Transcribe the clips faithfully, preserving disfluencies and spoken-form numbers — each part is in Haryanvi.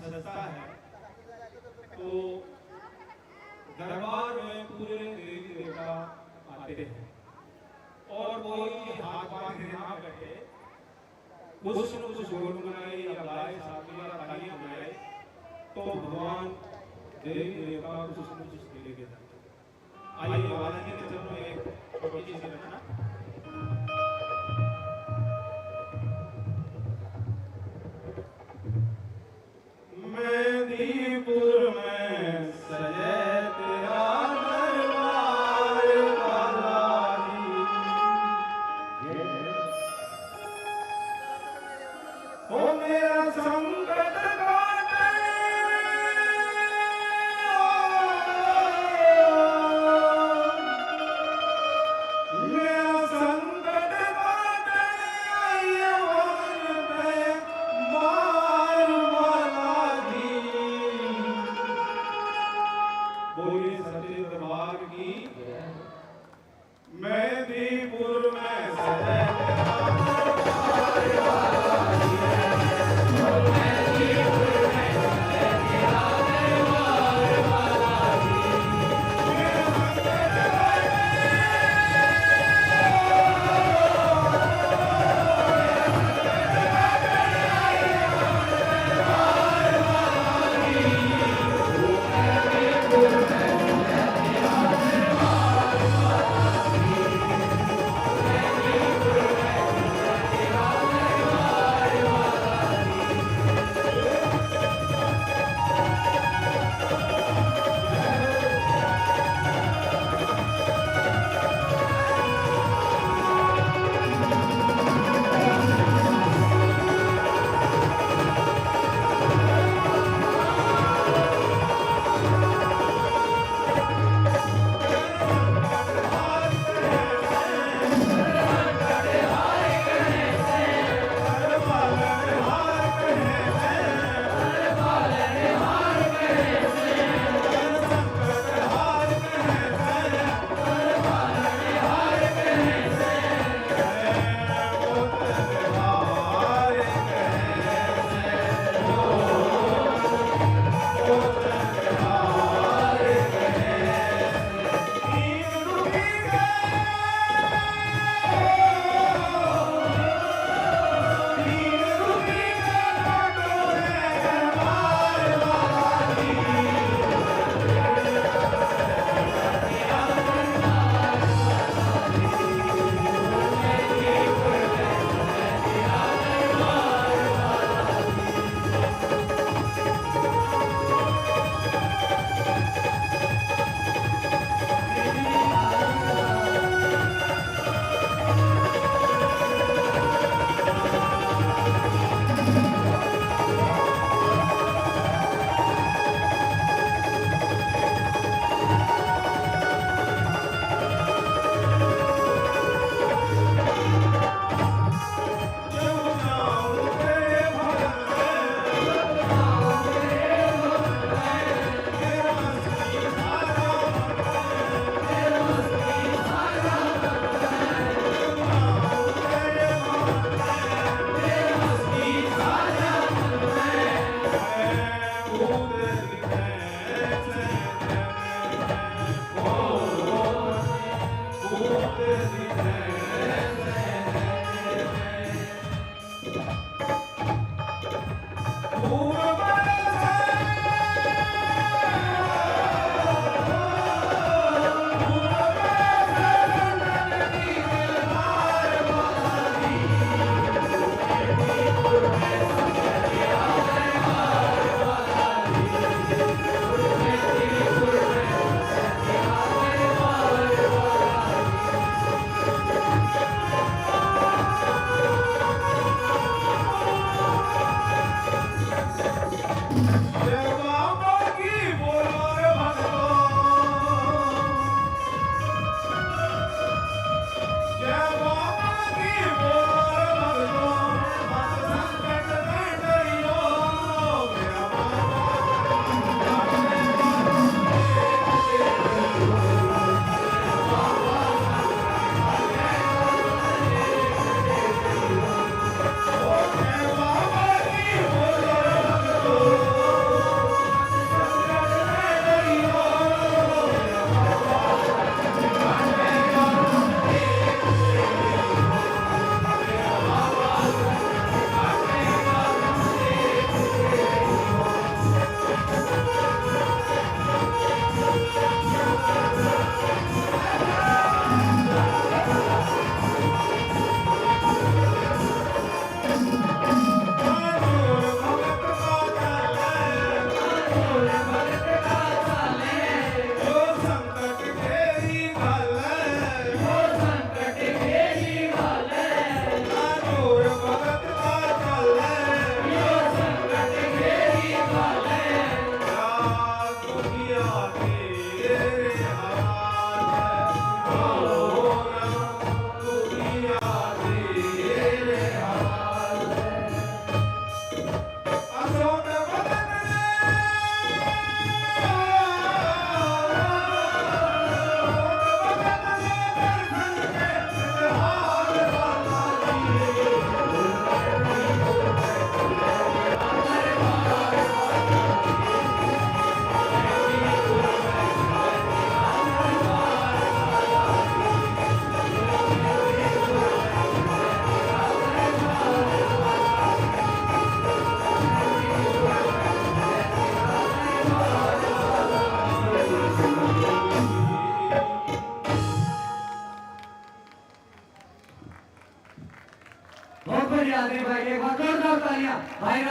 सजता है तो दरबार में पूरे देवी देवता आते हैं और कोई हाथ बांधे ना बैठे, कुछ न कुछ गुनगुनाए या गाए, साथिया तालियां बजाए, तो भगवान देवी देवता कुछ न कुछ दे के जाते हैं। आइए, बालाजी के चरणों में एक छोटी सी रचना। मेहंदीपुर में सजे तेरा दरबार बालाजी। ओ मेरा संकट काटे, मेरा संकट काटे, ये वन पे मार वाला जी। बोलिए सच्चे दरबार की। मेहंदीपुर में सजे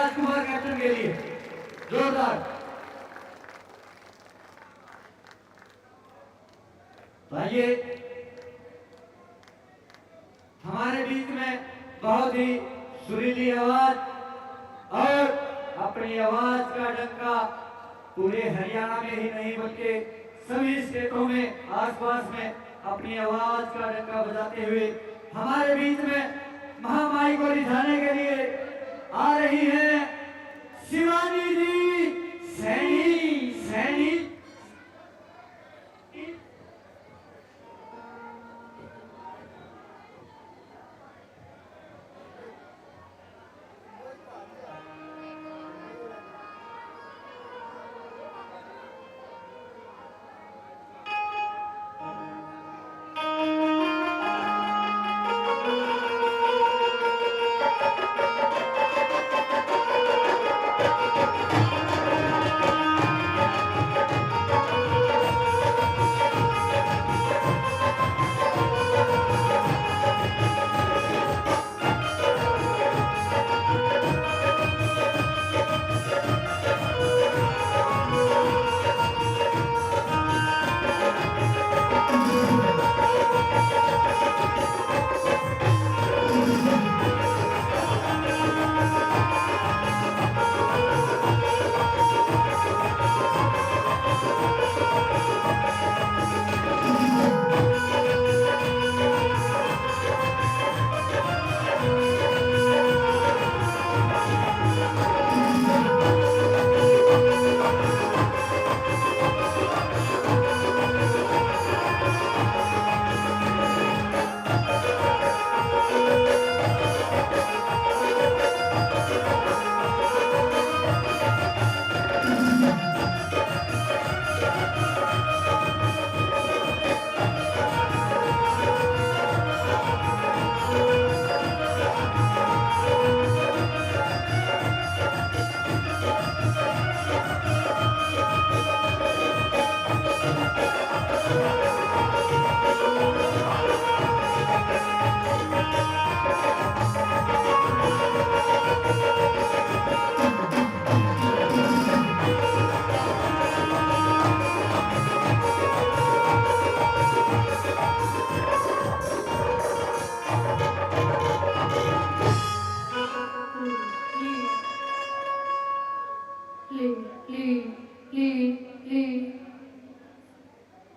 राजकुमार कैप्टन के लिए जोरदार। तो आइए, हमारे बीच में बहुत ही सुरीली आवाज और अपनी आवाज का डंका पूरे हरियाणा में ही नहीं बल्कि सभी स्टेटों में, आसपास में अपनी आवाज का डंका बजाते हुए हमारे बीच में महामाई को रिझाने के लिए आ रही है Shivani ji Saini. Saini.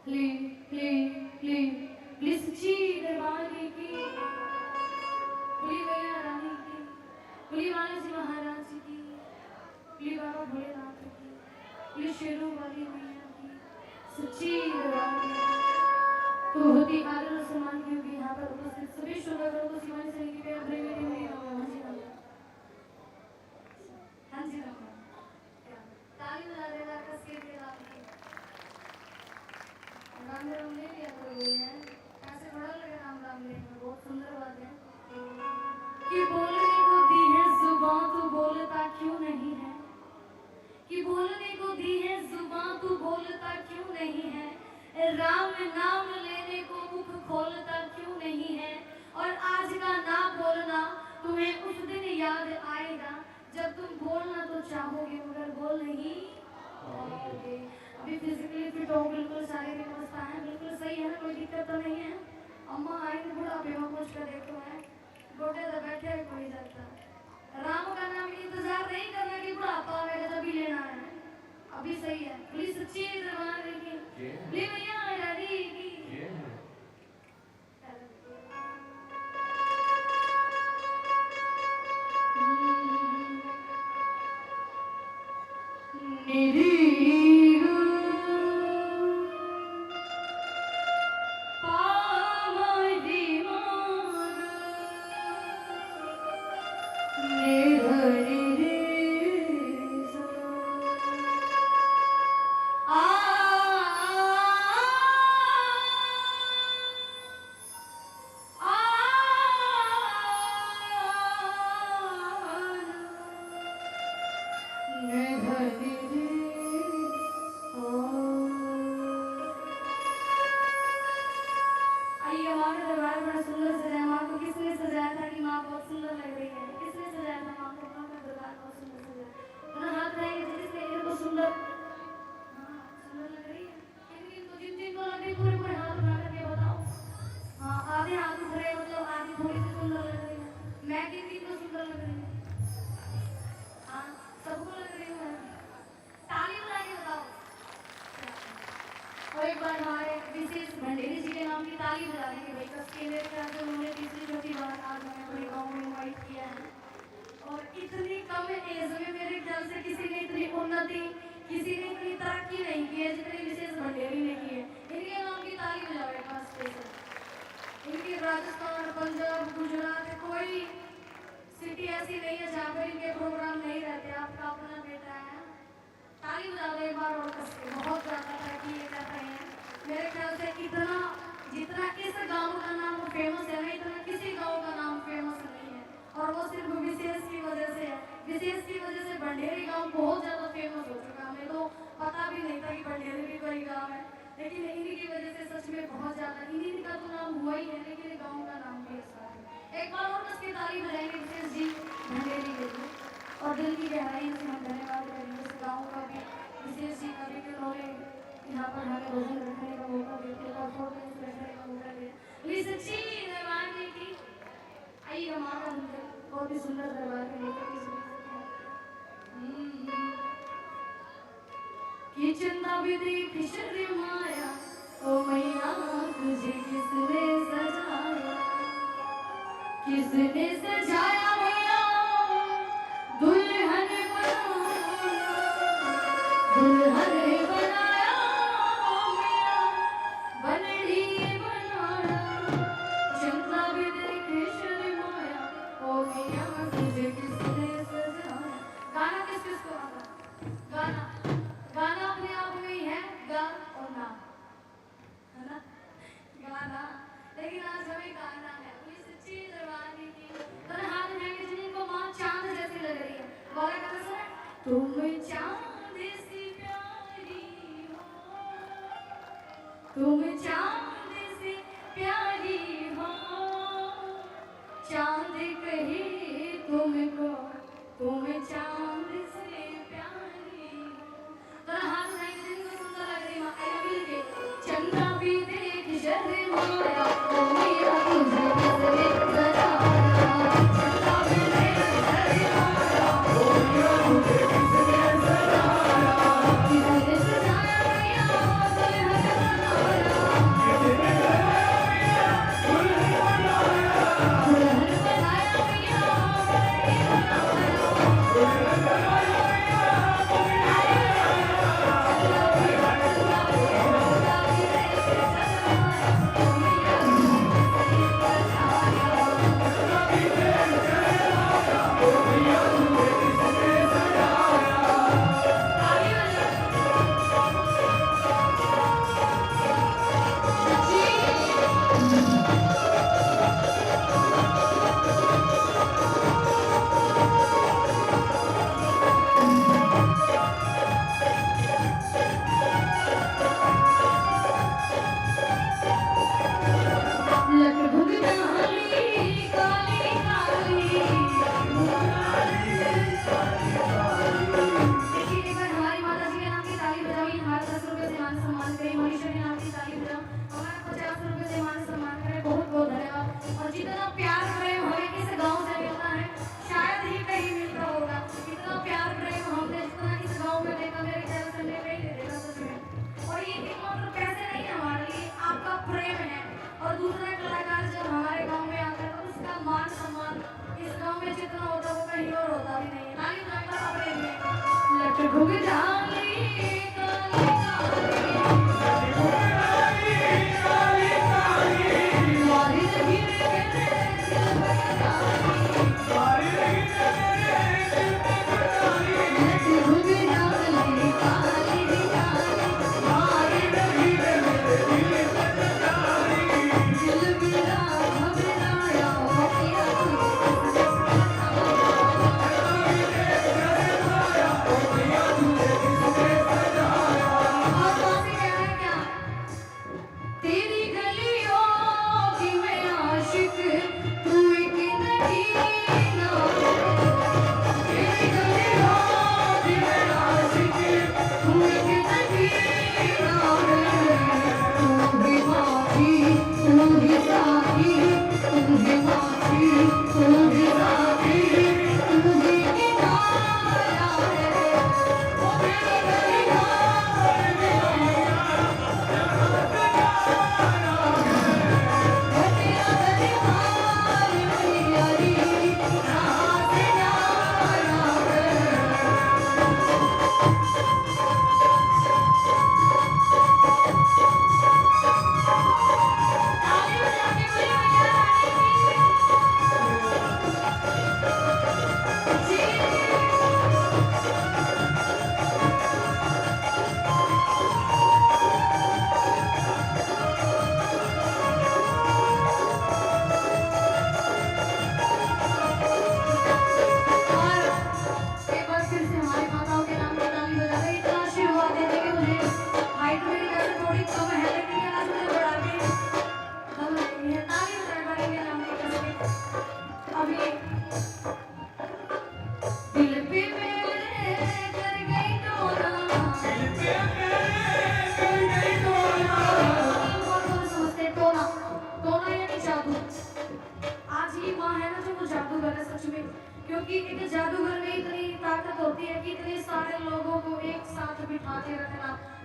Please, please, please, please सच्ची दरबार की, प्लीज मैया रानी की, प्लीज बालाजी महाराज की, प्लीज बाबा भोलेनाथ की, प्लीज शेरों वाली मैया की, सच्ची दरबार की। तो बहुत ही आदर और सम्मान की होगी यहाँ पर उपस्थित सभी श्रोतागणों को शिवानी सैनी की प्यार भरी मीठी मीठी आवाज़ में। हाँ जी राम राम। ताली बजा देगा कस के लिए राम की। राम राम ले लिया करो भैया, ऐसे थोड़ा लगे राम राम लेने में, बहुत सुंदर बात है। कि बोलने को दी है जुबान तो बोलता क्यों नहीं है, कि बोलने को दी है जुबान तू बोलता क्यों नहीं है, राम नाम लेने को मुख खोलता क्यों नहीं है, और आज का ना बोलना तुम्हें उस दिन याद आएगा जब तुम बोलना तो चाहोगे मगर बोल नहीं पाओगे। अभी फिजिकली फिट हो, बिल्कुल शारीरिक अवस्था है, बिल्कुल सही है ना, कोई दिक्कत तो नहीं है। अम्मा आएंगे बुढ़ापे में पूछ कर देखो है, गोडे तो बैठे कोई जाता। राम का नाम इंतजार नहीं करना कि बुढ़ापा आवेगा जब भी लेना है, अभी सही है। प्लीज सच्ची दरबार की, प्लीज मैया रानी की। आइए, माँ का दरबार बड़ा सुंदर सजाया। माँ को किसने सजाया था कि माँ बहुत सुंदर लग रही है? किसने सजाया था माँ को? माँ का दरबार बहुत सुंदर। बार हमारे विशेष भंडेरी जी के नाम की ताली बजा देंगे भाई, कस के। मेरे ख्याल से उन्होंने तीसरी चौथी बार आज हमें अपने गाँव में इनवाइट किया है। और इतनी कम एज में मेरे ख्याल से किसी ने इतनी उन्नति, किसी ने इतनी तरक्की नहीं की है जितनी विशेष भंडेरी ने की है। इनके नाम की ताली बजाओ एक बार स्पेशल। इनकी राजस्थान, पंजाब, गुजरात, कोई सिटी ऐसी नहीं है जहाँ पर इनके प्रोग्राम नहीं रहते। आपका अपना बेटा है। ताली बजा दो एक बार और कस के, बहुत ज्यादा तरक्की ये कर रहे हैं। मेरे ख्याल से इतना, जितना इस गांव का नाम फेमस है ना, इतना किसी गांव का नाम फेमस नहीं है। और वो सिर्फ विशेष की वजह से है। विशेष की वजह से भंडेरी गांव बहुत ज्यादा फेमस हो चुका। हमें तो पता भी नहीं था कि भंडेरी भी कोई गांव है, लेकिन इन्हीं की वजह से सच में बहुत ज्यादा, इन्हीं का तो नाम हुआ ही है, लेकिन गांव का नाम भी ऐसा है। एक बार और कस के ताली बजाएंगे विशेष जी भंडेरी के लिए। और दिल की गहराइयों से हम धन्यवाद करेंगे इस गांव का भी, विशेष जी का भी, कि उन्होंने यहाँ पर हमें भजन रखने का मौका दिया, अपने परफॉर्मेंस रखने का मौका दिया। ये सच्ची दरबार में थी। आइएगा माँ का मंदिर, बहुत ही सुंदर दरबार है, लेकर के सुंदर है। हम्म। कि चंदा भी देख शर्माया, ओ मैया तुझे किसने सजाया, किसने सजाया मैया, दुल्हन बनाया, दुल्हन बनाया मैया, बनड़ी बनाया। चंदा भी देख शर्माया, ओ मैया तुझे किसने सजाया। गाना किस किस को आता? गाना, गाना अपने आप में ही है गा और ना, है ना? गाना, लेकिन आज हमें गाना है। बोलिए सच्ची दरबार की। तो हाथ उठाएंगे जिनको माँ चांद जैसी लग रही है। वाला गाना सुना? तुम चांद सी प्यारी हो, तुम चांद सी प्यारी हो, चांद कहे तुमको, तुम चांद से प्यारी हो। तो हाथ उठाएंगे जिनको सुंदर लग रही माँ, आइए मिलके। चंदा भी देख शर्माया, ओ मैया तुझे किसने सजाया। चंदा भी देख शर्माया, ओ मैया तुझे किसने सजाया। किसने सजाया मैया, दुल्हन बनाया। किसने सजाया मैया, दुल्हन बनाया। दुल्हन बनाया मैया,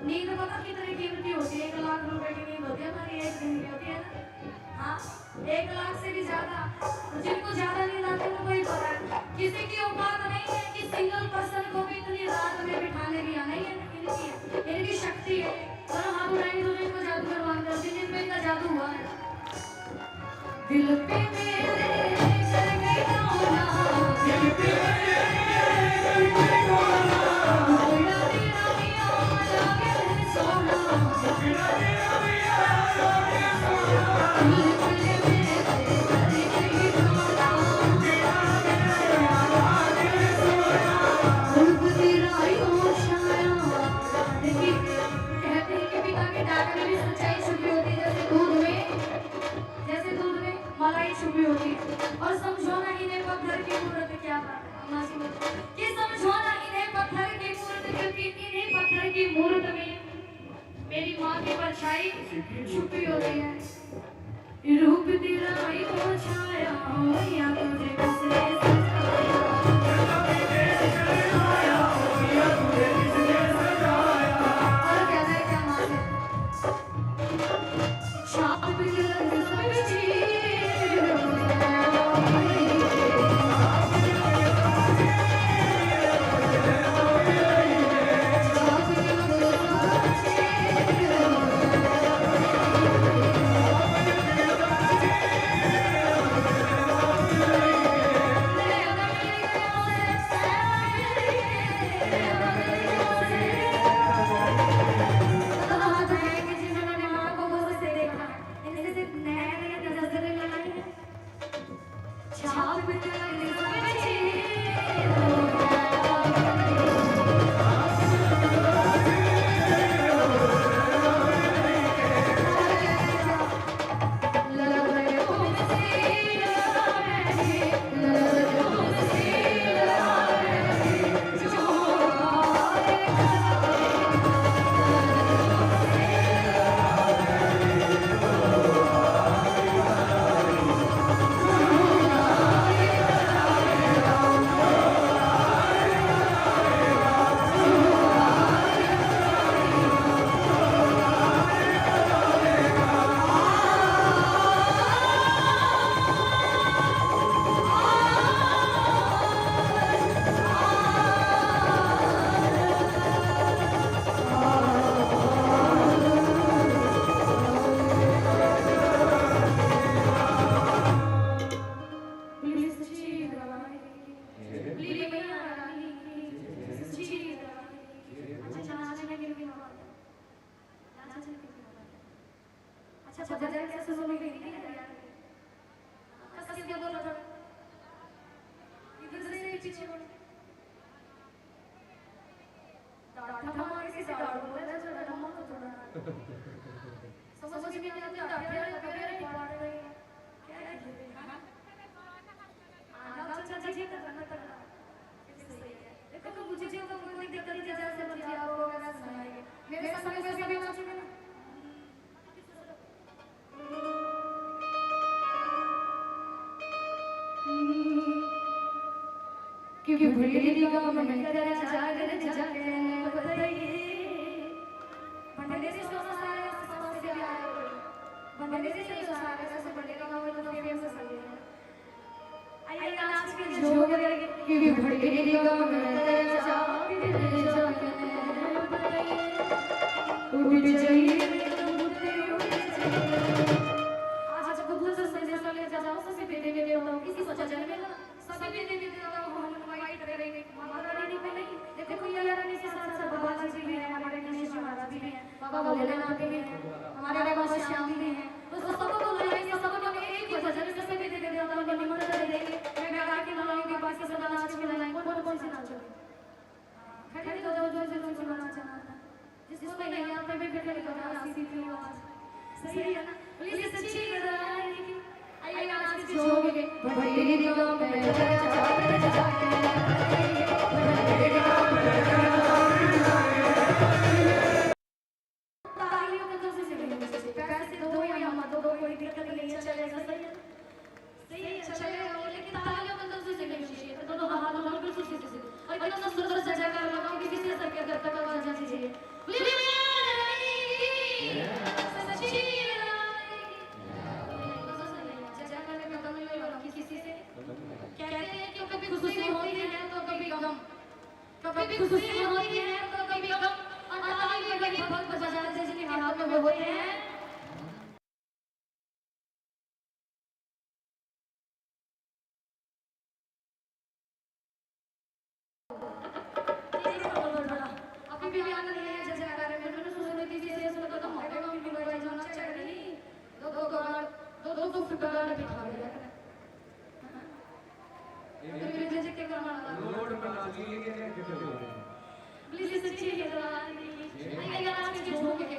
नींद पता कितनी कीमती होती है? एक लाख रुपए की नींद होती है हमारी, एक दिन की होती है ना। हाँ, एक लाख से भी ज्यादा। जिनको ज्यादा नींद आती है, उनको ही पता है। किसी की औकात नहीं है कि सिंगल पर्सन को भी इतनी रात में बिठाने की, नहीं है, इनकी, इनकी शक्ति है। चलो, हाथ उठाएंगे तो इनको जादू करवा दो, जिन जिन पे इनका जादू हुआ है। दिल पे मेरे करके रोना, दिल पे मेरे करके रोना, टुकड़ा तेरा भी आम लागे है सोना। टुकड़ा तेरा भी आम लागे है सोना। दिल पे मेरे करके रोना, टुकड़ा तेरा भी आम लागे है सोना। रूप तेरा ही होश आया। देखिए, कहते हैं कि पिता के डांट में भी सच्चाई छुपी होती है, जैसे दूध में, जैसे दूध में मलाई छुपी होती है। और समझो ना इन्हें पत्थर की मूरत, क्या बात है, अम्मा जी बोलती कि समझो ना इन्हें पत्थर की मूरत, क्योंकि इन्हीं पत्थर की मूरत में मेरी माँ की परछाई छुपी होती है। रूप तेरा ही वो छाया हो, या तुझे किसने सजाया? और क्या है, क्या बात है? छाप भी लग सकती। अच्छा, भजन कैसे सुनोगे? हिंदी में यार। कस के बोलो थोड़ा। इधर से पीछे बोलो। डांट मार के डांट बोल रहा है, थोड़ा डम्मा को थोड़ा। समझ में नहीं आती, डांट रहे हो, कभी नहीं पाड़ रहे। क्या है ये? हाँ? आना अच्छा जी, तगड़ा, तगड़ा। सही है। देखो, मुझे तो कोई दिक्कत नहीं, जैसे मर्जी आप लोग वगैरह सुनाएंगे। मेरे संग में सभी नाचोगे ना? कि भंडेरी गांव में तेरा जागर जाके बताइए। भंडेरी से सारे आसपास से भी आए हुए। भंडेरी से सारे, जैसे भंडेरी गांव में तो फेमस है। आइए नाच के जोर लगे कि भंडेरी गांव में तेरा जागर जाके बताइए। उठ जाइए, उठ जाइए। आज बहुत संदेश ले जाओ, सभी देवी देवताओं की, किसी को जन्म में सभी देवी देवताओं को हम invite करेंगे। माता रानी को नहीं, देखो, मैया रानी के साथ साथ बाबा जी भी हैं, हमारे गणेश जी महाराज भी हैं, बाबा भोलेनाथ भी हैं, हमारे बाबा श्याम भी हैं। तो सबको बुलाएंगे, सबको एक भजन में सभी देवी देवताओं को निमंत्रण देंगे। मैं गा के बुलाऊंगी, बाकी सब नाच के बुलाएंगे। कौन कौन से नाचोगे? खड़े हो जाओ, जो जो जो नाचना है। जिसको नहीं आता, मैं भी खड़े हो जाओ, सीधी आवाज। सही है ना? बोलिए सच्ची दरबार की। आइए, आज के जो होंगे, भंडेरी गांव में तालियों के जोर से मिलनी चाहिए। पैसे दो या मत दो, कोई दिक्कत नहीं है, चलेगा, सही है? सही है, चलेगा, लेकिन तालियों के जोर से मिलनी चाहिए। दोनों हाथ उठाओ, बिल्कुल सीधे सीधे। और इतना सुंदर सा जयकारा लगाओ कि किसी सर के घर तक आवाज जानी चाहिए। बोलिए कभी खुशी होती है तो कभी गम, और ताली बड़ी भक बजाते जिनके हाथों में होते हैं। अभी भी आनंद है जैसे कार्य में, मैंने सोचा थी कि ये सुनता तो मौके में भी भाई जाना चाहिए नहीं। दो, दो कबाड़, दो, दो, दो फुटबॉल बिठा दिया। रोड पर नाच लिए, ये क्या कर रहे हो? प्लीज, सच्ची है जरा। आइए, आज के झूम के।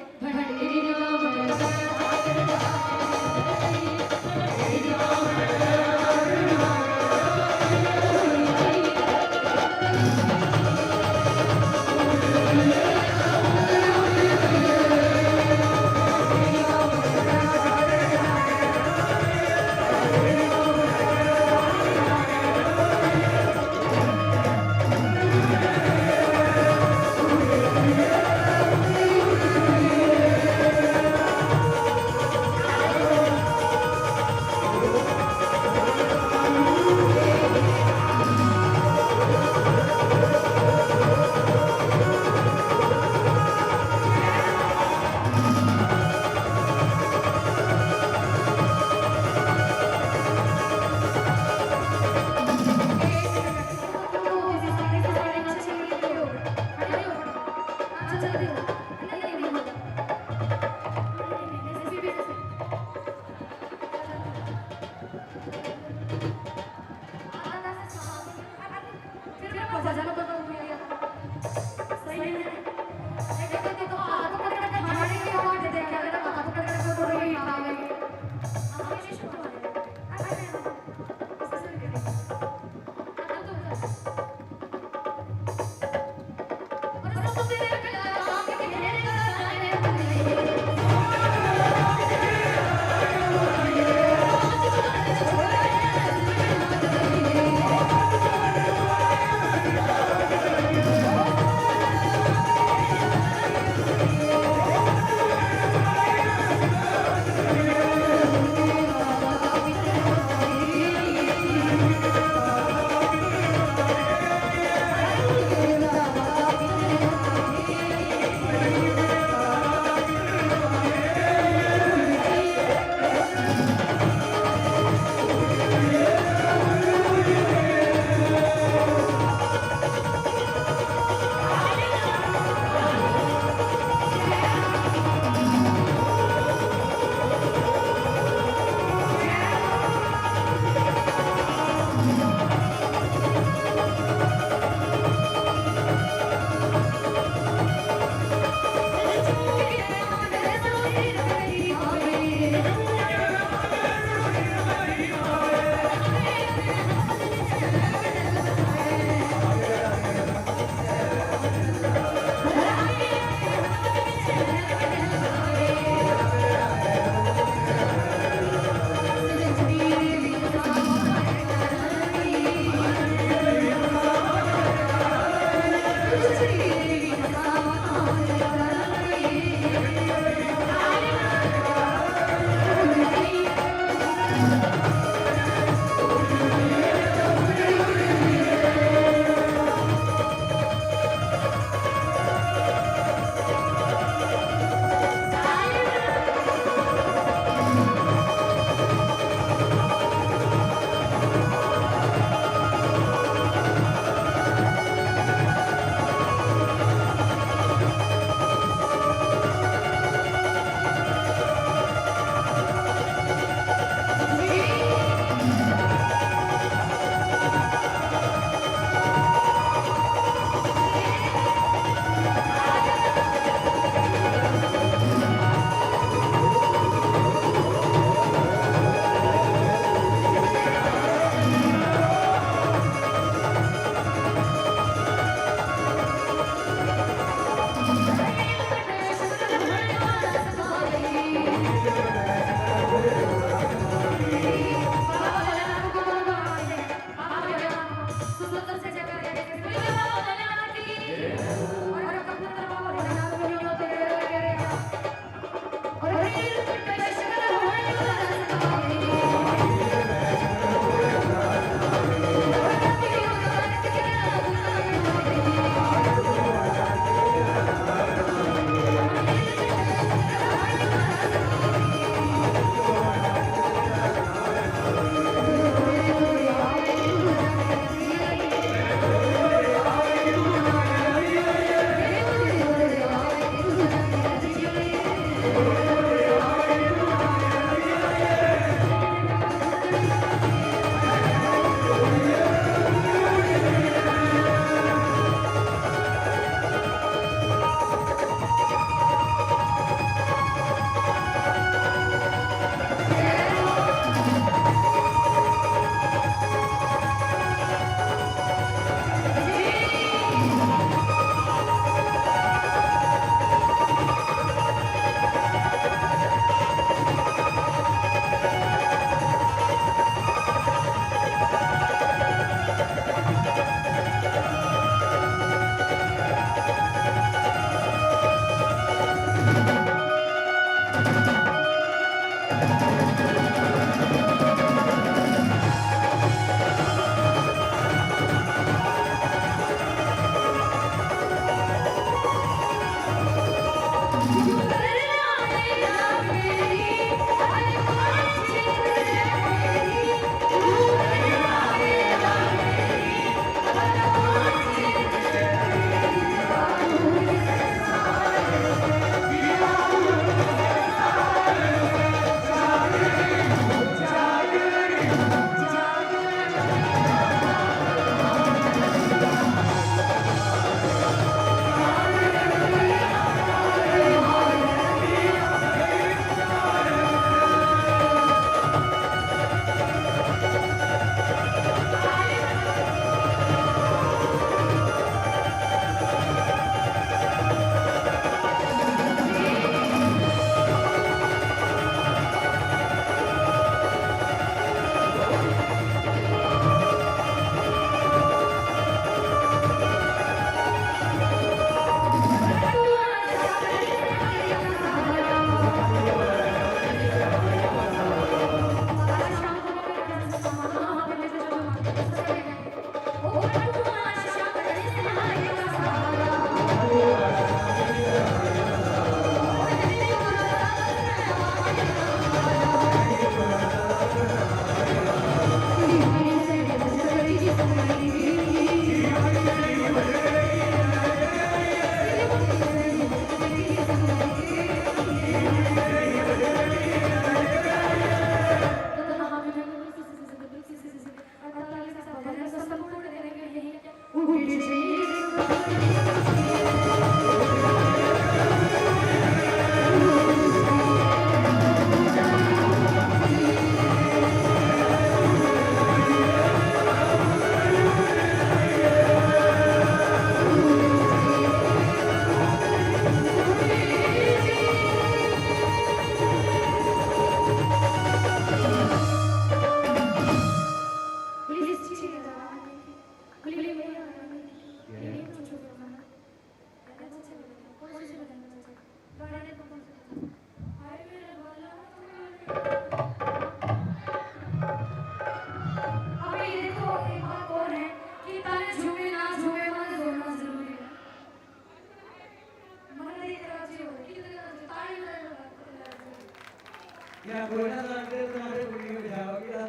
क्या कोई ना जानते तुम्हारे दुनिया में जाओगे?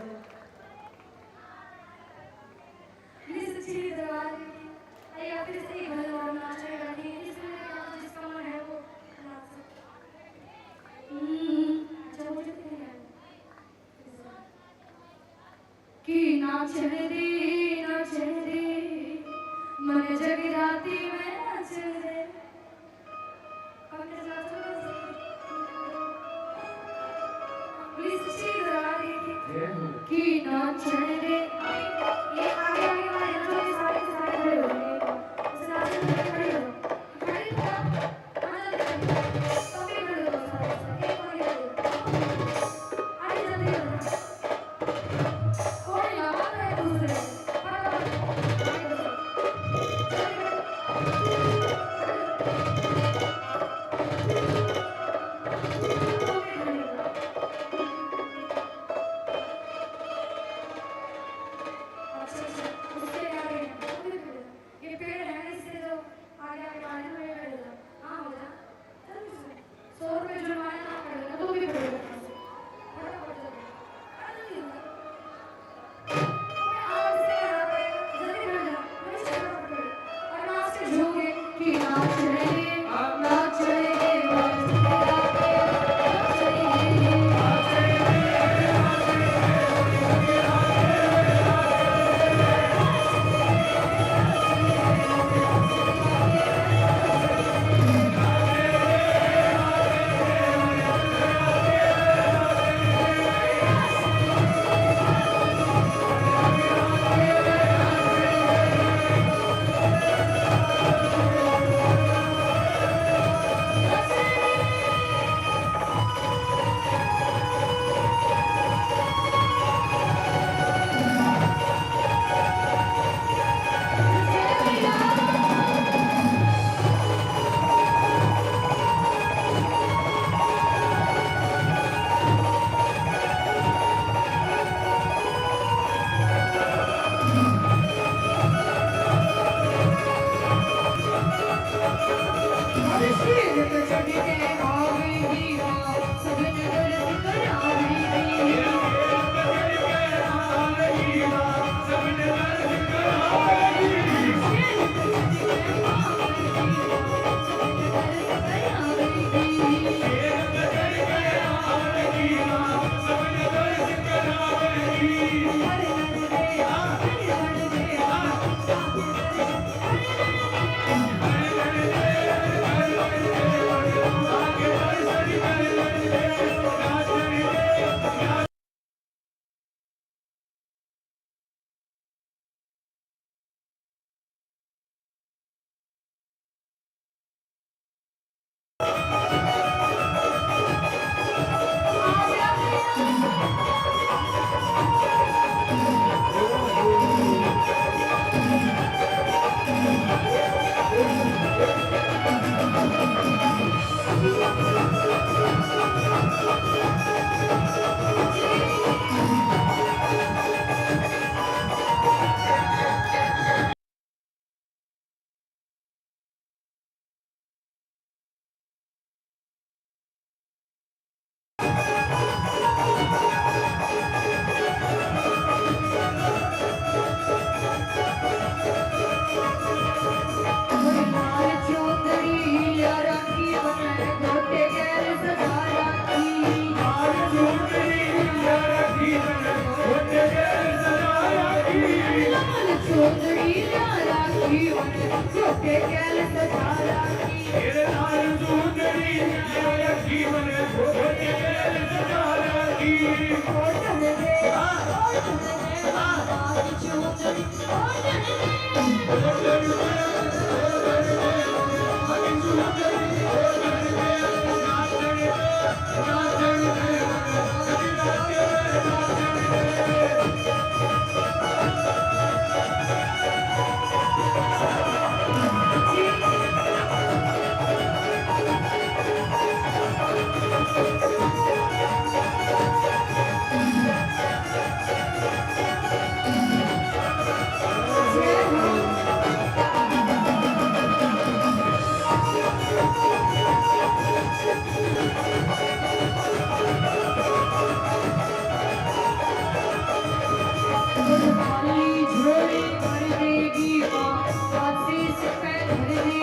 ये सच्ची दरबार की, या फिर सही भले और नाचने लगी, इसमें क्या जिसका मन है वो नाच सकता है। हम्म, अच्छा, मुझे तो नहीं आया। कि नाचण दे, नाचण दे, मन जगराती में नाचण दे। पंकज नाचो ना। प्लीज अच्छी लगा रही थी। जय हो। कि नाचण दे। ये आगे, आगे वाले जो भी सारे के सारे खड़े हो गए। उस नाचण दे खड़े हो। खड़े हो। हाँ, जल्दी खड़े हो। तुम भी खड़े हो, सारे, एक और खड़े हो। आगे जल्दी हो। कोई ना, आगे दूसरे। फटाफट। आगे दूसरे। जल्दी खड़े हो। अच्छा, अच्छा, उससे आगे हैं। ये पेड़ है ना, इससे जो आगे, आगे, आगे में खड़े हो जाओ। हाँ, हो जा। जल्दी से। सौ रुपये जुर्माना ना पड़ेगा, तो भी खड़े हो जाओ। फटाफट जल्दी। अरे, जल्दी हो जाओ।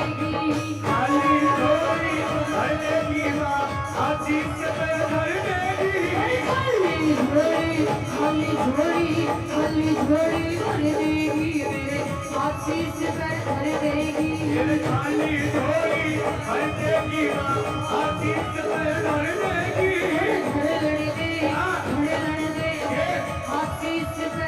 खाली झोली भर देगी माँ, आशीष पे भर देगी। खाली झोली, खाली झोली, खाली झोली भर देगी मेरे, आशीष पे भर देगी। ये खाली झोली भर देगी माँ, आशीष पे भर देगी। धड़धड़ दे, हाँ। धड़धड़ दे, ये आशीष पे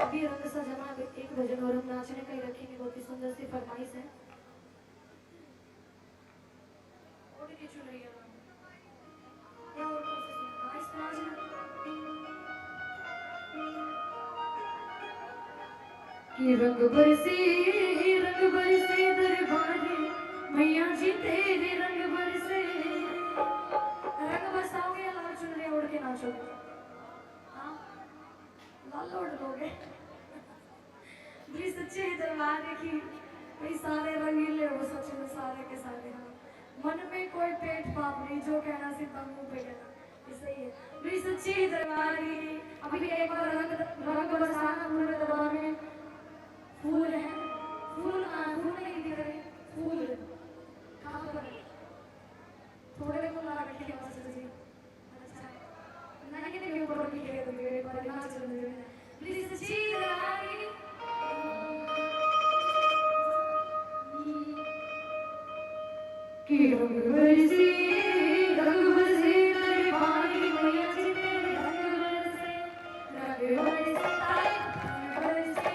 अभी रंग सजना एक भजन और हम नाचने का ही रखेंगे, बहुत ही सुंदर सी फरमाइश है। ओढ़ के चुनरिया। ये और कौन सी सुनना? आइस नाच ना। कि रंग बरसे, रंग बरसे दरबार, मैया जी तेरे रंग बरसे। रंग बरसाओगे या लाल चुनरी ओढ़ के नाचोगे? हाँ, लाल ओढ़ लोगे। भी सच्चे ही दरबार की, भाई, सारे रंगीले हो सच में, सारे के सारे। हाँ, मन में कोई पेट पाप नहीं, जो कहना सीधा मुंह पे कहना, ये सही है। भी सच्चे ही दरबार की, अभी एक बार रंग, रंग बरसाना पूरे दरबार में। फूल है, फूल, हाँ, फूल नहीं दिख रहे, फूल कहाँ पर है? थोड़े को ला रखे हैं मास्टर जी। अच्छा, नहीं, नहीं, ऊपर रखी है तो मेरे पर ना चल रहे हैं। प्लीज, जी, रानी। कि रंग बरसे, रंग बरसे, तेरे पानी मैया जी, तेरे रंग बरसे, रंग बरसे, ताई, रंग बरसे।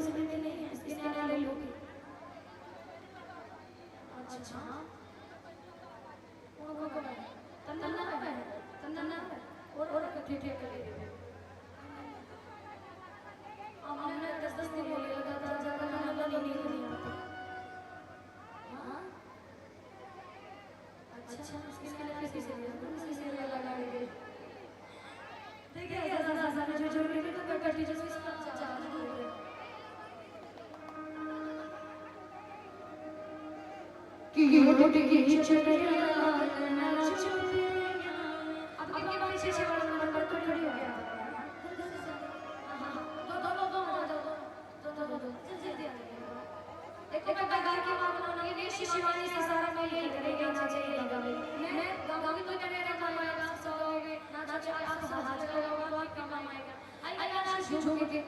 उसमें भी नहीं है, इसके नाले लोग। अच्छा। कौन, कौन, कौन है? तन्ना है, तन्ना है। और, और कथी थे कर ले। हमने दस, दस दिन बोले लगा था, जब तक हमें नहीं, नहीं, नहीं पता। हाँ? अच्छा, उसके लिए किसी से, किसी से लगा ले। देखिए, ऐसा, ऐसा, ऐसा, जो, जो, जो, जो, जो, जो, जो, जो, जो, कि ये टूट गई चुनरिया, ना चुनरिया। अब, अब, अब पीछे से वाला नंबर पर कोई खड़ी हो गया। हाँ, हाँ, दो, दो, दो, दो, दो, दो, दो, दो, दो, दो, जल्दी, जल्दी आ जाओ। एक, एक, एक, एक, शिवानी से सारा मैं यही करेंगे, नाचे यही गावे। मैं गाऊंगी तो क्या मेरा काम आएगा, आप सब गाओगे, नाचोगे, आप हाथ लगाओगे, बहुत काम आएगा। आइए, नाच झूम के।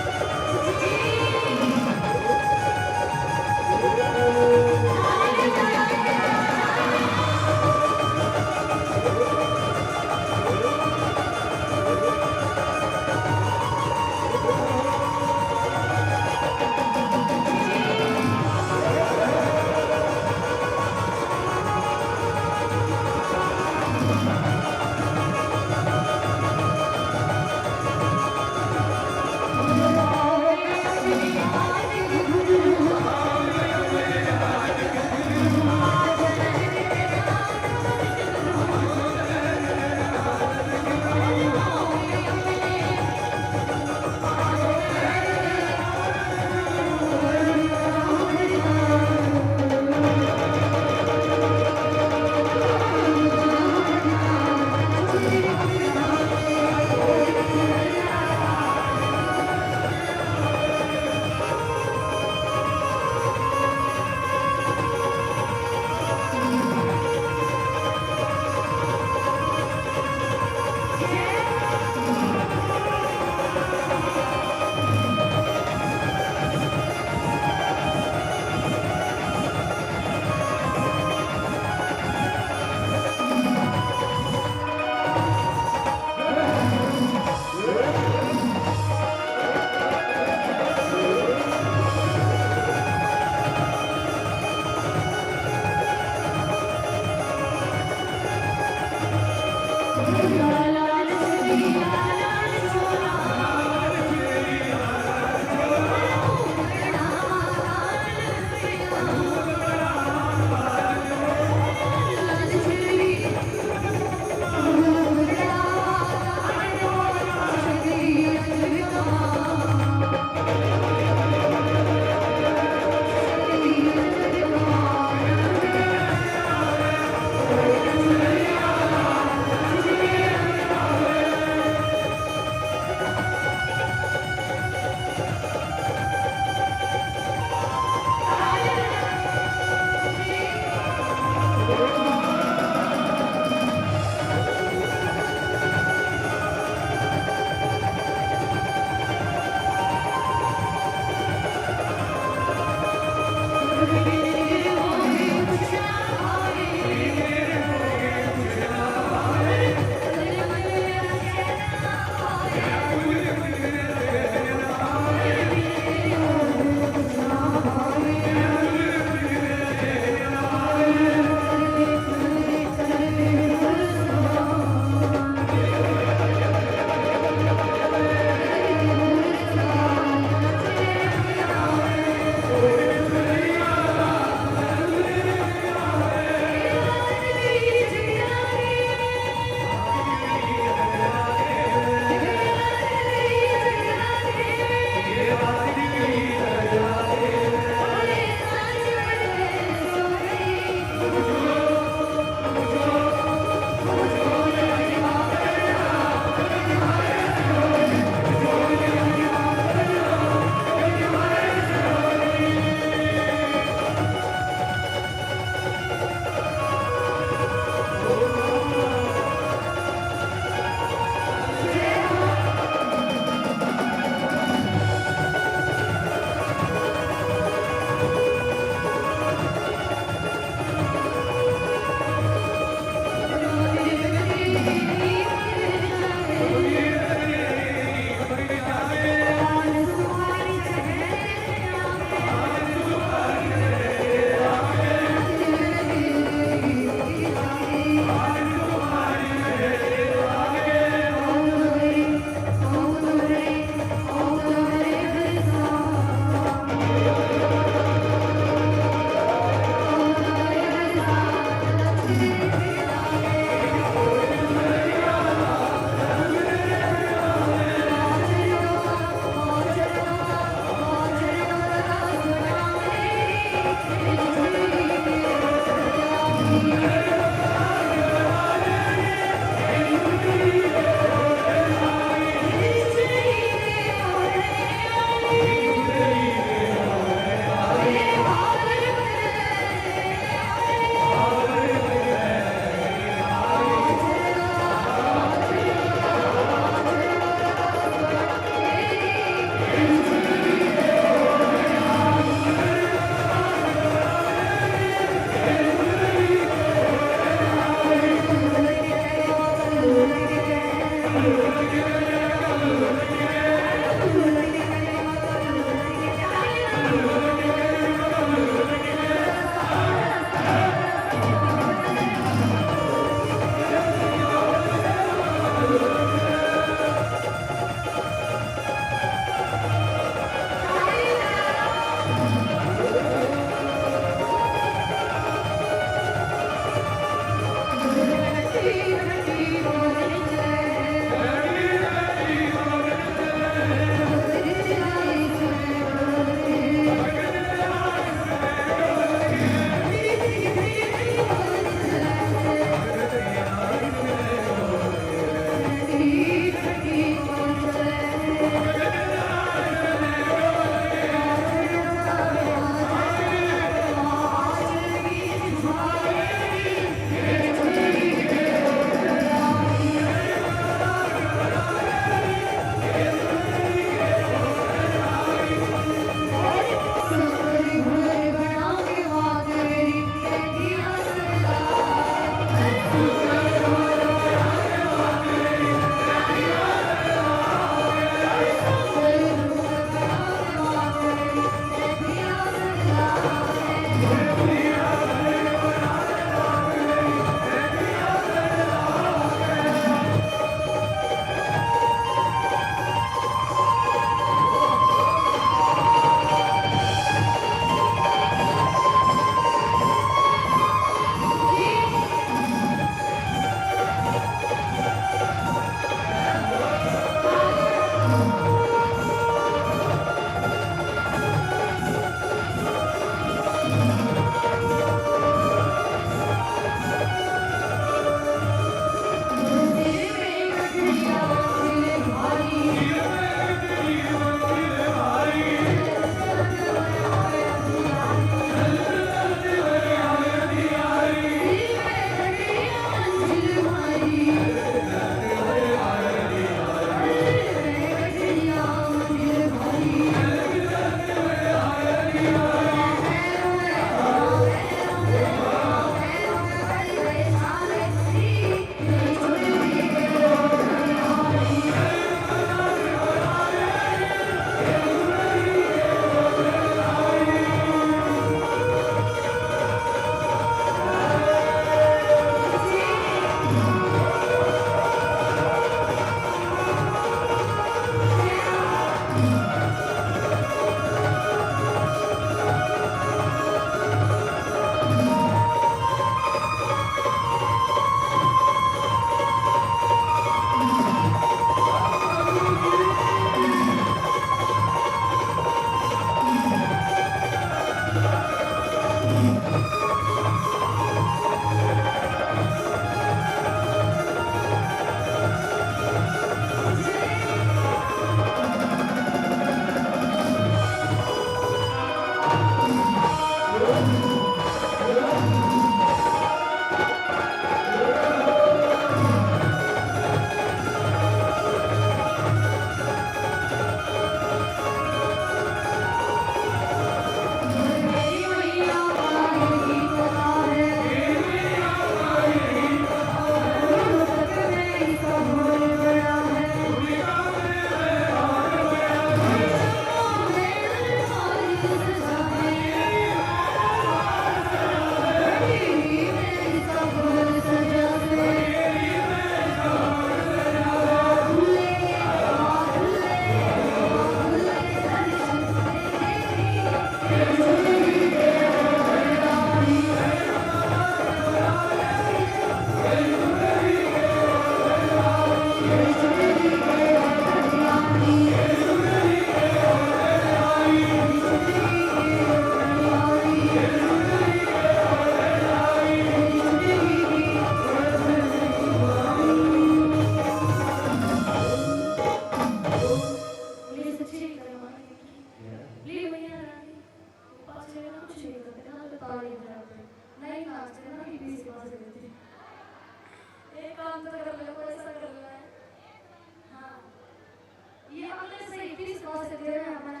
इस बात से तेरे में हमारा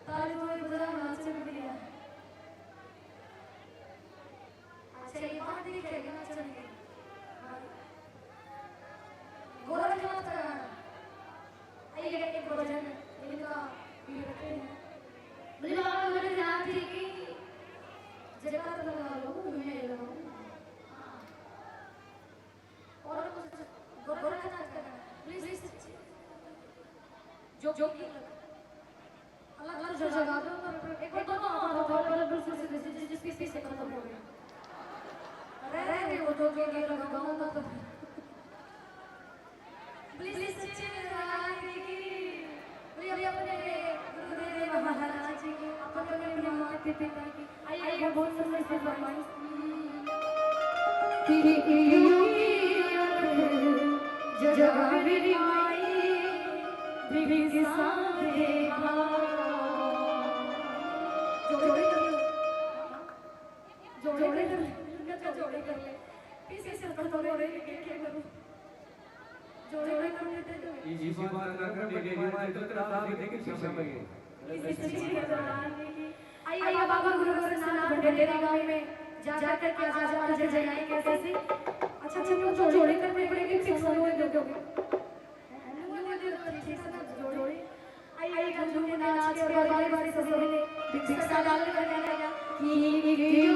ताली तो बजा, नाच भी लिया। अच्छा, ये बात देखिए, नाचन की। गोरखनाथ का गाना। आइए, एक भजन इनका भी रखते हैं। बोले, बाबा गोरखनाथ जी की जयकार लगा लो, मैं लगाऊं। और कुछ गोरखनाथ का गाना, please। जो, जो कि अलग, अलग जगह दो, पर एक बार दोनों हाथ उठाओ, पर बिल्कुल सीधे, सीधे, जिसके पीछे खत्म हो गया। अरे, अरे, वो तो, तो, तो, तो, तो। प्लीज सच्चे दरबार की, प्रिय अपने गुरुदेव महाराज की, अपने, अपने माता पिता की। आइए, बहुत सुंदर सी फरमाइश। तेरी योगी आँख जगावे रे माई, बिन साधे भाव। जोड़े कर लो। जोड़े कर ले, जोड़े कर ले। पीछे से तो थोड़े, क्या करूँ? जोड़े कर लेते तो। इसी बात का कर, मेरे लिए तो तेरा दाग देख के पीछे में। इसी चीज़ के दौरान भी की। आइए, बाबा गुरु गोरखनाथ भंडेरी गांव में जाकर के आज, आज, आज जाएंगे कैसे? अच्छा, अच्छा, तो जोड़े करने पड़ेंगे, फिर सोने दोगे। आइए, झुमझुम नाच के बारी बारी से सभी ने भिक्षा डाल कर गाना कि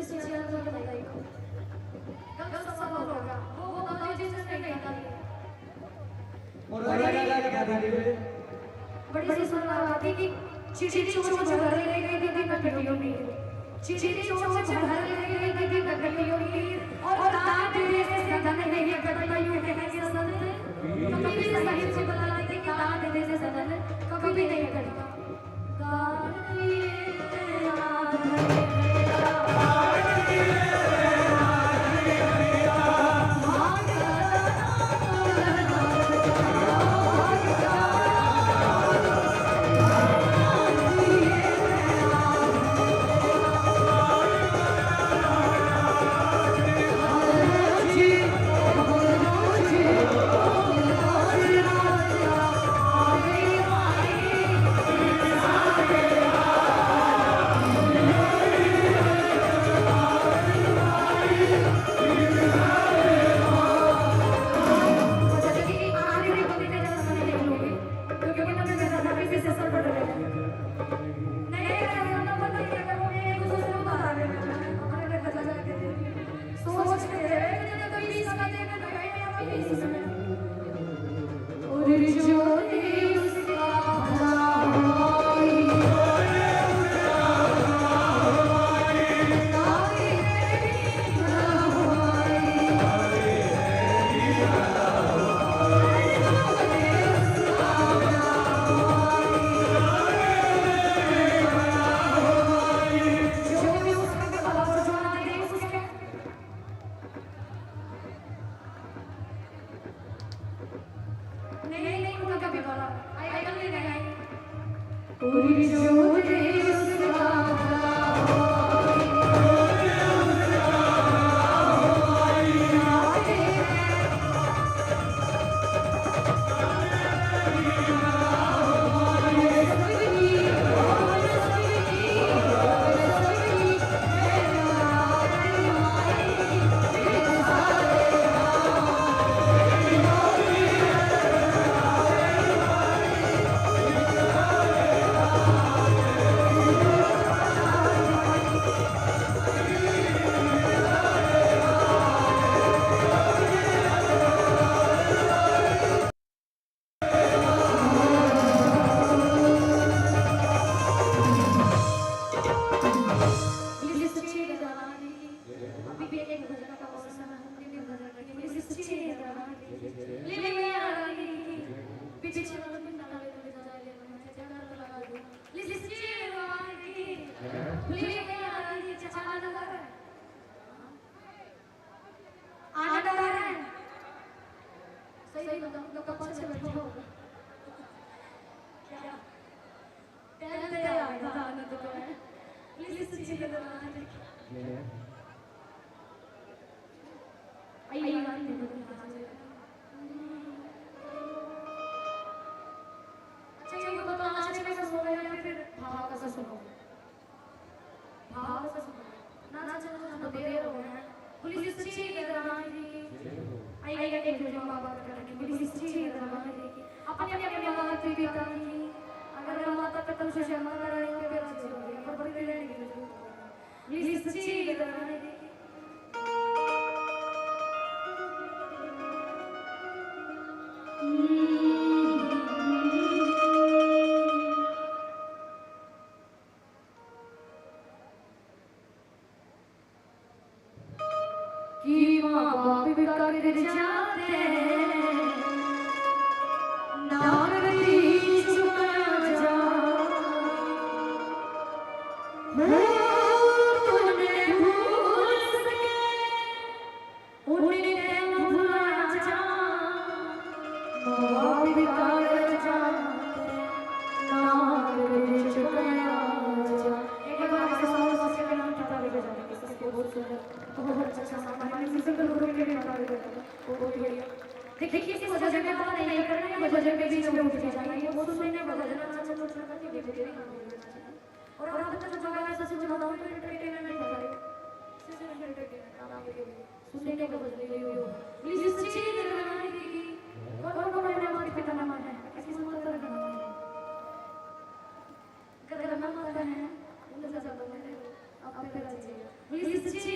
गलत सवाल होगा। वो बताओ जिसने नहीं था। और आगे क्या था? बड़ी सुंदर बात है कि चिड़ी चोंच भर ले गई थी कटलियों की। चिड़ी चोंच भर ले गई थी कटलियों की। और दांत जैसे सदन है, ये कटलियों के हैं कि सदन। कभी नहीं सही से बता कि दांत जैसे सदन कभी नहीं कटता। नहीं, नहीं, उनका भी बोला। आई, आई, आई। आना डर रहा है। सही बताऊं तो पाछे बैठे हो। क्या? टहलते आ गया आनंद को है। प्लीज सच्ची के दौरान देखिए। आइए, आइए, आइए। अच्छा, ये बताओ, नाचने का सुनो या फिर भाव का सुनो? भाव से सुनो। नाचने का तो देर हो गया है। बोली सच्ची दरबार की। आइए, एक दूसरे माँ बाप करके बोली सच्ची दरबार की। अपने अपने माता पिता की। अगर माता पिता से शर्मा कर रहे हो, फिर अच्छी होगी। पर बड़ी लड़की की जरूरत है। बोली सच्ची दरबार की। कि माँ बाप का कर्जा ते नाम भी चुका जा। हो तूने भूल सके, उन्हें भुला जा। माँ बाप का कर्जा ते नाम भी चुका जा। एक बार ऐसा हो सके ना, पता भी बजा दे, किसी को बहुत सुंदर। बहुत अच्छा सा हमारे म्यूजिकल गुरु के लिए बता देते हैं। बहुत बढ़िया। देखिए, किसी को भजन में बात नहीं करना है, भजन के बीच में उठ के जाना है। वो सुनने में भजन अच्छा, अच्छा, अच्छा करके भी भजन गाना चाहिए। और आप तो जो गाना ऐसा सुन रहा हो, तो एंटरटेनमेंट हो जाए। सिर्फ एंटरटेनमेंट, आप आगे के लिए सुनने के भजन के लिए हो। प्लीज, अच्छी गाना है कि कौन कौन अपने माता पिता ना माने, किसी को मत करना। अगर ना माता है, उनसे ज्यादा मेरे आप पे राजी है। प्लीज, अच्छी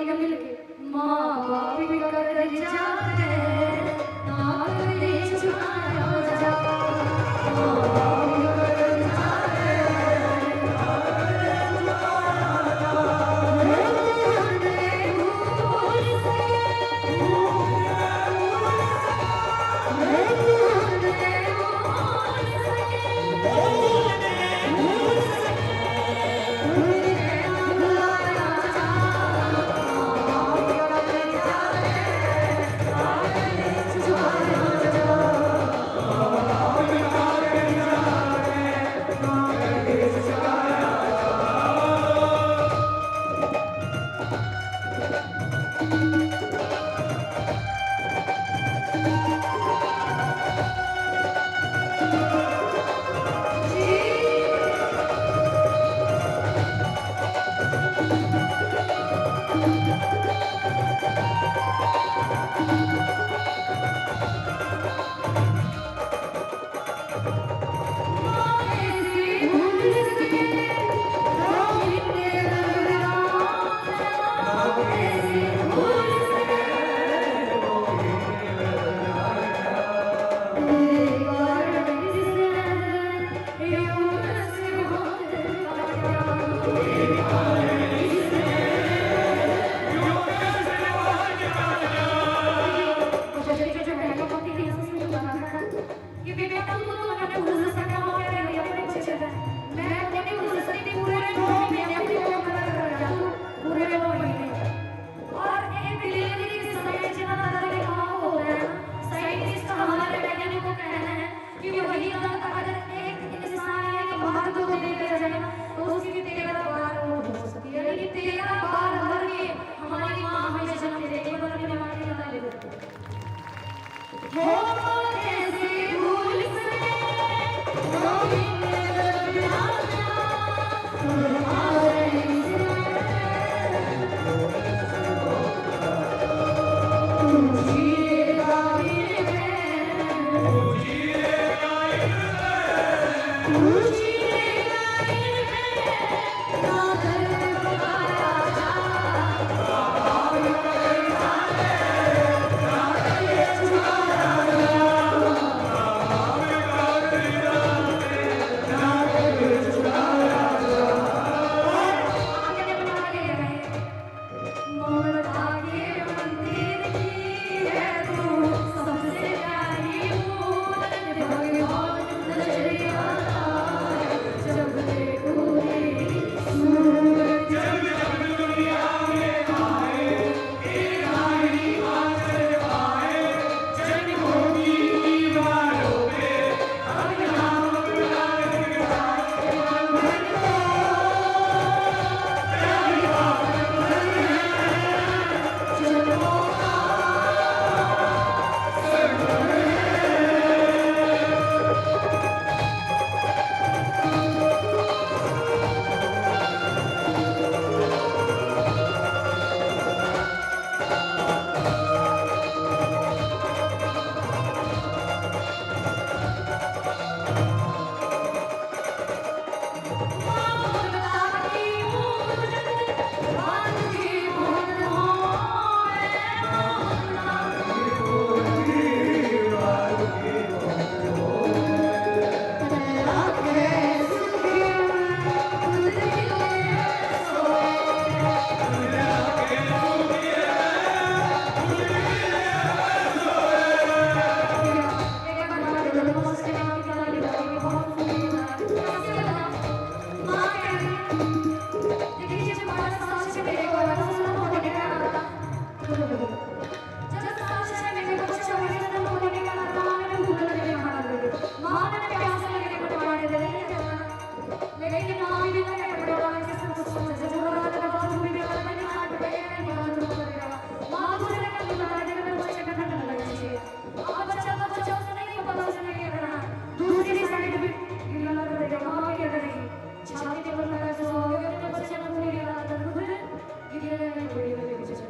माँ बाप का कर्जा है, ना कभी चुकाया जा। माँ बाप का कर्जा है, ना कभी चुकाया जा। कि बेटा, तू तो मैंने भूल सका, मेरे लिए अपने बच्चे हैं। मैं अपने भूल सकती, पूरे नौ महीने अपनी कोख में रहा, तू पूरे नौ महीने। और एक डिलीवरी के समय जितना दर्द का होता है, साइंटिस्ट का, हमारे वैज्ञानिक को कहना है कि वही दर्द अगर एक इंसान या एक मर्द को दे दिया जाए ना, तो उसकी तेरह बार मौत हो सकती है। यानी कि तेरह बार मर के हमारी माँ हमें जन्म दे देगी, पर अपनी माँ की बता दे। दूसरी साइड भी गिरने लग जाएगा, माँ क्या करेगी? छाती पर लगा के सो गए, अपने बच्चे को पूरी रात भर खुद गिरने लगे, बड़ी वाली बच्चे को।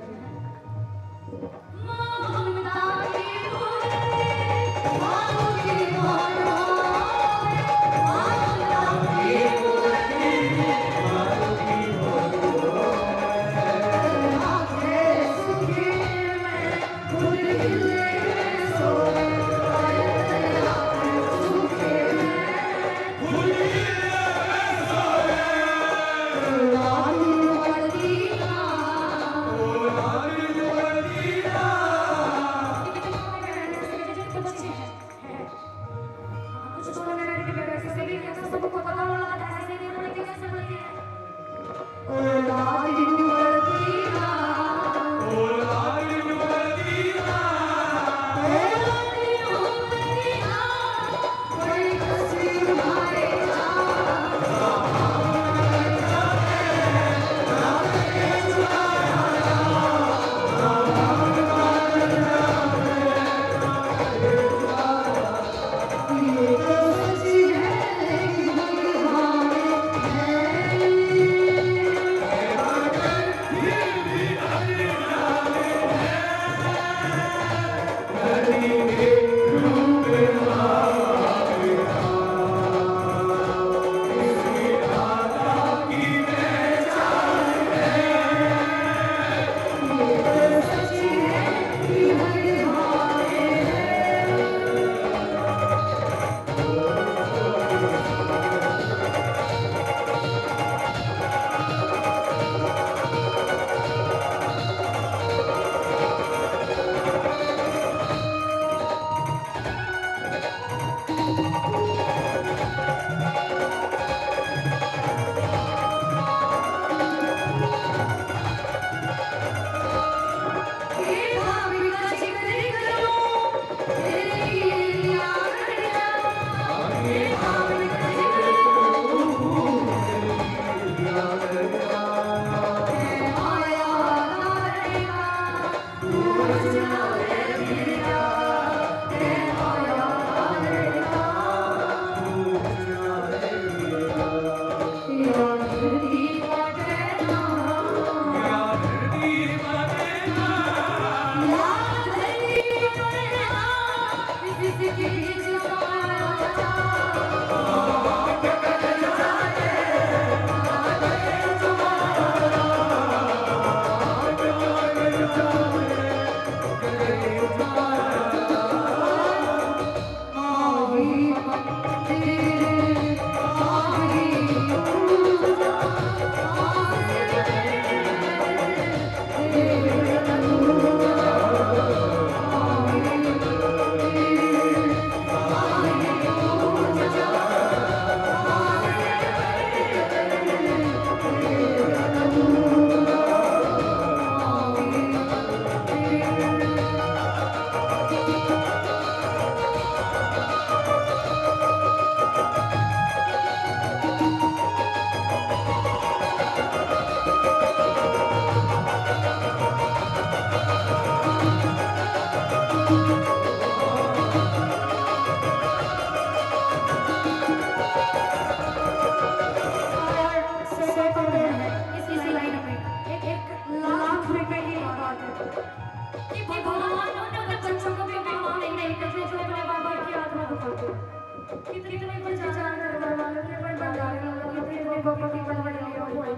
बाबा की बलवड़ी लिया हुआ है।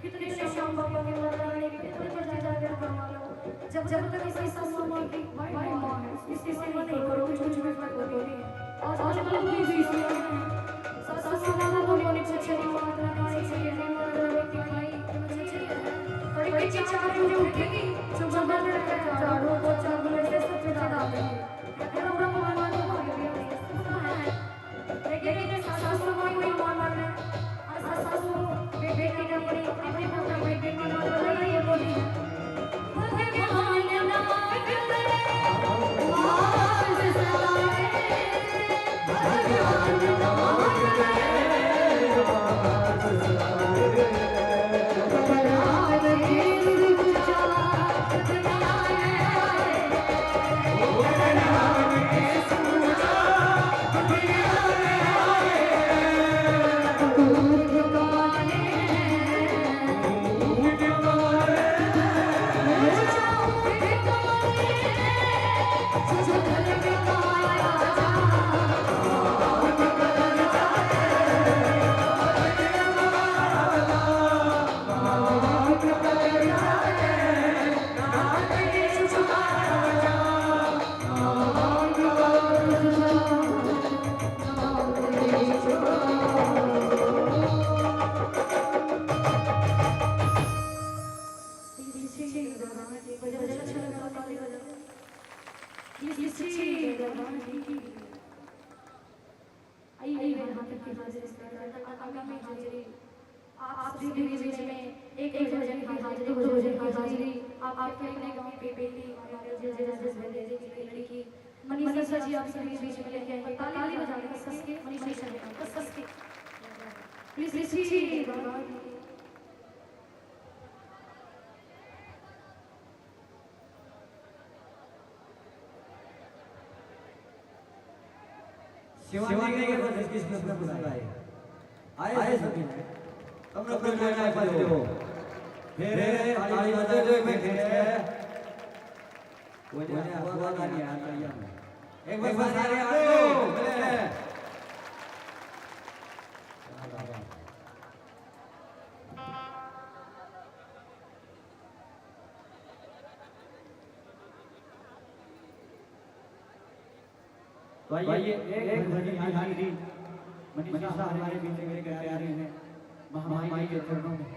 कितने श्याम बाबा की बलवड़ी, कितने बजे जाकर बनवा लो। जब, जब तक इसी सासू माँ की भाई माँ है, इससे मना नहीं करो, कुछ, कुछ भी मत करो। आज, आज कल कोई भी इसी में है। सासू माँ को बोलो, नहीं पूछे, नहीं मारना, नहीं चाहिए, नहीं मारना, नहीं दिखाई, नहीं चाहिए। पर बच्चे चार बजे उठेगी, जो बगल में झाड़ू, पोछा, गुड़ से सब चढ़ा देगी। लेकिन सासू माँ कोई मानना है, और सासू बे-, बेटी ने अपनी, अपनी बेटी ने बोला, ये बोली, आइए, यहाँ तक की हाजिरी, आगामी हाजिरी, आप सभी के बीच में एक, एक भजन की हाजिरी, दो भजन की हाजिरी, आपके अपने गांव की बेटी, हमारे जिस, जिस, जिस बेटे की लड़की, मनीषा जी, आप सभी के बीच में लेके आएंगे। ताली बजाने का सस के, मनीषा जी का सस के। Please, please, please. शिवानी के बस किसने बुलाया है? आए सभी। तुम लोग तो जो है, पास हो। फिर ताली बजा दो एक बार फिर से। वो जो है, वो वाला नहीं आता। एक बार सारे हाथ दो। तो आइए, एक भजन की हाजिरी मनीषा हमारे बीच में लेकर आ रहे हैं, महामाई के चरणों में।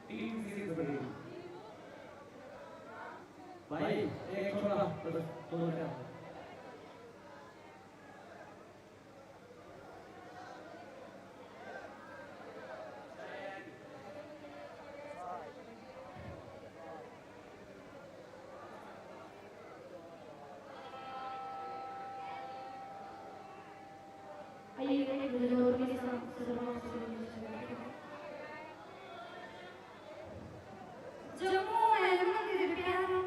तीन सीरीज बनी। भाई, एक छोरा, बस दो बचा। आइए, एक नजर और मेरे साथ सलमान से जम्मू है मंदिर प्यारा।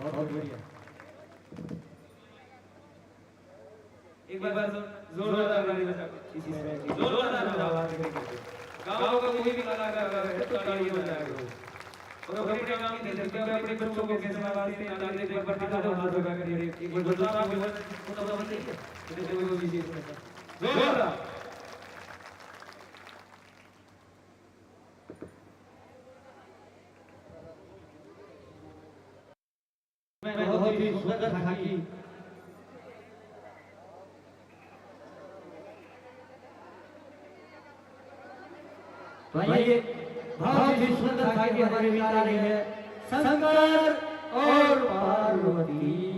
बहुत बढ़िया। एक बार जोरदार ताली बजा, इसी तरह की जोरदार आवाज के साथ। गांव का कोई भी कलाकार अगर है तो तालियां बजाएगा। और अपने गांव की धरती पे अपने बच्चों को कैसे नवाजते हैं, तालियां एक बार बजा दो, हाथ उठा कर। एक बार जोरदार आवाज, तो तो बजाइए। तो वो भी इसी तरह। जोरदार। में बहुत ही सुंदर था कि भाई, ये बहुत ही सुंदर था कि हमारे बीच आ रहे हैं शंकर और पार्वती।